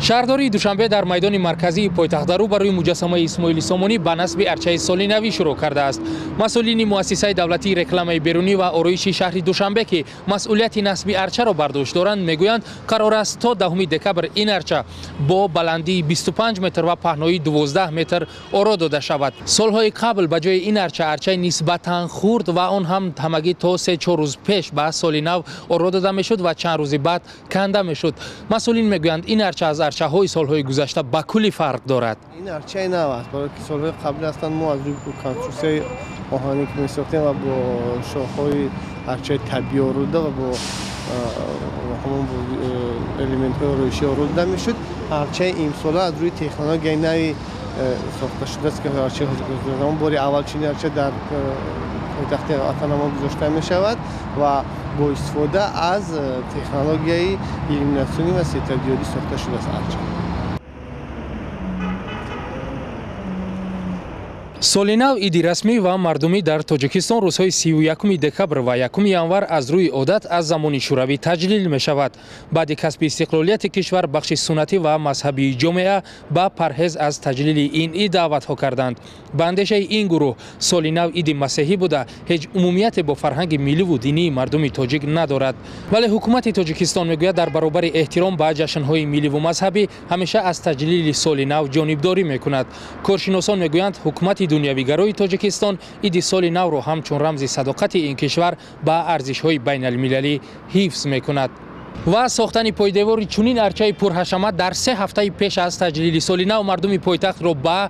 Шаҳрдории Душанбе дар майдони марказии пойтахт дар рӯбарӯи муҷассамаи Исмоили Сомонӣ ба насби арчаи соли навӣ шурӯъ кардааст. Масъулини муассисаи давлатии рекламаи берунӣ ва ороиши шаҳри Душанбе, ки масъулияти насби арчаро бар дӯш доранд, мегӯянд, қарор аст то 10 декабр ин арча бо баландии 25 метр ва паҳноии 12 метр оро дода шавад. Солҳои қабл ба ҷои ин арча арчаи нисбатан хурд ва он ҳам ҳамагӣ то 3-4 рӯз пеш ба соли нав оро дода мешуд ва чанд рӯзи баъд канда мешуд. Масъулин мегӯянд, ин арча аз арчаҳои солҳои гузашта ба куллӣ фарқ дорад. Ин арчаи нав аст, барои ки солҳои қабл ҳастанд мо аз рӯи конструксияи оҳанӣ ки месохтем ва бо шохҳои арчаи табиӣ оруда ва бо ҳамон элементҳои ороишӣ орода мешуд. Арчаи имсола аз рӯи технологияи нави сохта шудааст, ки арчаи ҳозирзамон бори аввал чунин арча дар пойтахти ватанамон гузошта мешавад ва бо истифода аз технологияи иллюминатсионӣ ва светодиодӣ сохта шудааст арча. Соли нав иди расмӣ ва мардумӣ дар Тоҷикистон рӯзҳои 31 декабр ва 1 январ аз рӯи одат аз замони Шӯравӣ таҷлил мешавад. Баъди касби истиқлолияти кишвар бахши суннатӣ ва мазҳабии ҷомеа ба парҳез аз таҷлили ин ид даъватҳо карданд. Ба андешаи ин гурӯҳ соли нав иди масеҳӣ буда, ҳеҷ умумияте бо фарҳанги милливу динии мардуми тоҷик надорад. Вале ҳукумати Тоҷикистон мегӯяд, дар баробари эҳтиром ба ҷашнҳои милливу мазҳабӣ ҳамеша аз таҷлили соли нав ҷонибдорӣ мекунад. Коршиносон мегӯянд, ҳукумати дунявигарои Тоҷикистон иди соли навро ҳамчун рамзи садоқати ин кишвар ба арзишҳои байналмилалӣ ҳифз мекунад. Ва сохтани пойдевори чунин арчаи пурҳашамат дар 3 ҳафтаи пеш аз таҷлили соли нав мардуми пойтахтро ба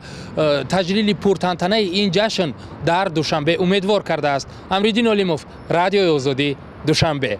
таҷлили пуртантанаи ин ҷашн дар Душанбе умедвор кардааст. Амриддин Олимов, Радиои Озодӣ, Душанбе.